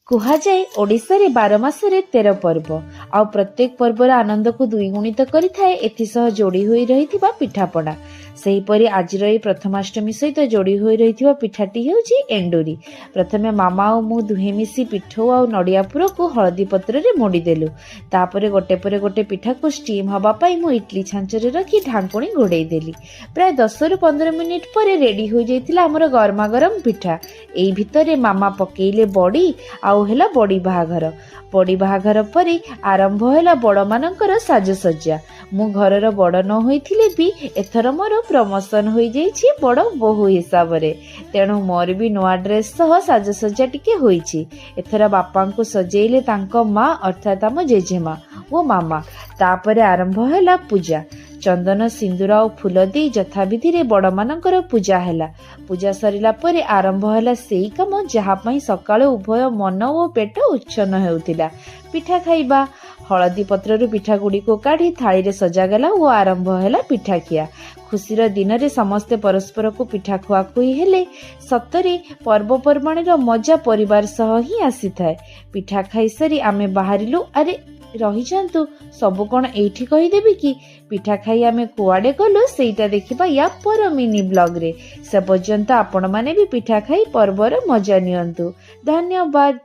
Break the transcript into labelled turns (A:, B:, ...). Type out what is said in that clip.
A: କୁହାଯାଏ, ଓଡ଼ିଶାରେ 12 ମାସରେ 13 ପର୍ବ। ଆଉ ପ୍ରତ୍ୟେକ ପର୍ବର ଆନନ୍ଦକୁ ଦ୍ୱିଗୁଣିତ କରିଥାଏ ଏଥିସହ ଯୋଡ଼ି ହୋଇ ରହିଥିବା ପିଠାପଣା। ସେହିପରି ଆଜିର ଏହି ପ୍ରଥମାଷ୍ଟମୀ ସହିତ ଯୋଡ଼ି ହୋଇ ରହିଥିବା ପିଠାଟି ହେଉଛି ଏଣ୍ଡୁରି। ପ୍ରଥମେ ମାମା ଆଉ ମୁଁ ଦୁହେଁ ମିଶି ପିଠଉ ଆଉ ନଡ଼ିଆ ପୁରକୁ ହଳଦୀ ପତ୍ରରେ ମୋଡ଼ିଦେଲୁ। ତାପରେ ଗୋଟେ ପରେ ଗୋଟେ ପିଠାକୁ ଷ୍ଟିମ୍ ହେବା ପାଇଁ ମୁଁ ଇଟଲି ଛାଞ୍ଚରେ ରଖି ଢାଙ୍କୁଣୀ ଘୋଡ଼େଇ ଦେଲି। ପ୍ରାୟ 10ରୁ 15 ମିନିଟ୍ ପରେ ରେଡ଼ି ହୋଇଯାଇଥିଲା ଆମର ଗରମା ଗରମ ପିଠା। ଏଇ ଭିତରେ ମାମା ପକେଇଲେ ବଡ଼ି ଆଉ ହେଲା ବଡ଼ି ବାହାଘର। ବଡ଼ି ବାହାଘର ପରେ ଆରମ୍ଭ ହେଲା ବଡ଼ମାନଙ୍କର ସାଜସଜ୍ଜା। ମୁଁ ଘରର ବଡ଼ ନ ହୋଇଥିଲେ ବି ଏଥର ମୋର ପ୍ରମୋସନ ହୋଇଯାଇଛି ବଡ଼ ବୋହୂ ହିସାବରେ। ତେଣୁ ମୋର ବି ନୂଆ ଡ୍ରେସ୍ ସହ ସାଜସଜ୍ଜା ଟିକେ ହୋଇଛି। ଏଥର ବାପାଙ୍କୁ ସଜେଇଲେ ତାଙ୍କ ମା, ଅର୍ଥାତ୍ ଆମ ଜେଜେମା ଓ ମାମା। ତାପରେ ଆରମ୍ଭ ହେଲା ପୂଜା। ଚନ୍ଦନ, ସିନ୍ଦୁର ଆଉ ଫୁଲ ଦେଇ ଯଥାବିଧିରେ ବଡ଼ମାନଙ୍କର ପୂଜା ହେଲା। ପୂଜା ସରିଲା ପରେ ଆରମ୍ଭ ହେଲା ସେଇ କାମ, ଯାହା ପାଇଁ ସକାଳୁ ଉଭୟ ମନ ଓ ପେଟ ଉଚ୍ଛନ୍ନ ହେଉଥିଲା: ପିଠା ଖାଇବା। ହଳଦୀ ପତ୍ରରୁ ପିଠା ଗୁଡ଼ିକୁ କାଢ଼ି ଥାଳିରେ ସଜାଗଲା ଓ ଆରମ୍ଭ ହେଲା ପିଠା ଖିଆ। ଖୁସିର ଦିନରେ ସମସ୍ତେ ପରସ୍ପରକୁ ପିଠା ଖୁଆଖୁଇ ହେଲେ। ସତରେ ପର୍ବପର୍ବାଣିର ମଜା ପରିବାର ସହ ହିଁ ଆସିଥାଏ। ପିଠା ଖାଇସାରି ଆମେ ବାହାରିଲୁ। ଆରେ ରହିଯାଆନ୍ତୁ, ସବୁ କ'ଣ ଏଇଠି କହିଦେବି କି? ପିଠା ଖାଇ ଆମେ କୁଆଡ଼େ ଗଲୁ, ସେଇଟା ଦେଖିବା ୟା ପର ମିନି ବ୍ଲଗରେ। ସେ ପର୍ଯ୍ୟନ୍ତ ଆପଣମାନେ ବି ପିଠା ଖାଇ ପର୍ବର ମଜା ନିଅନ୍ତୁ। ଧନ୍ୟବାଦ।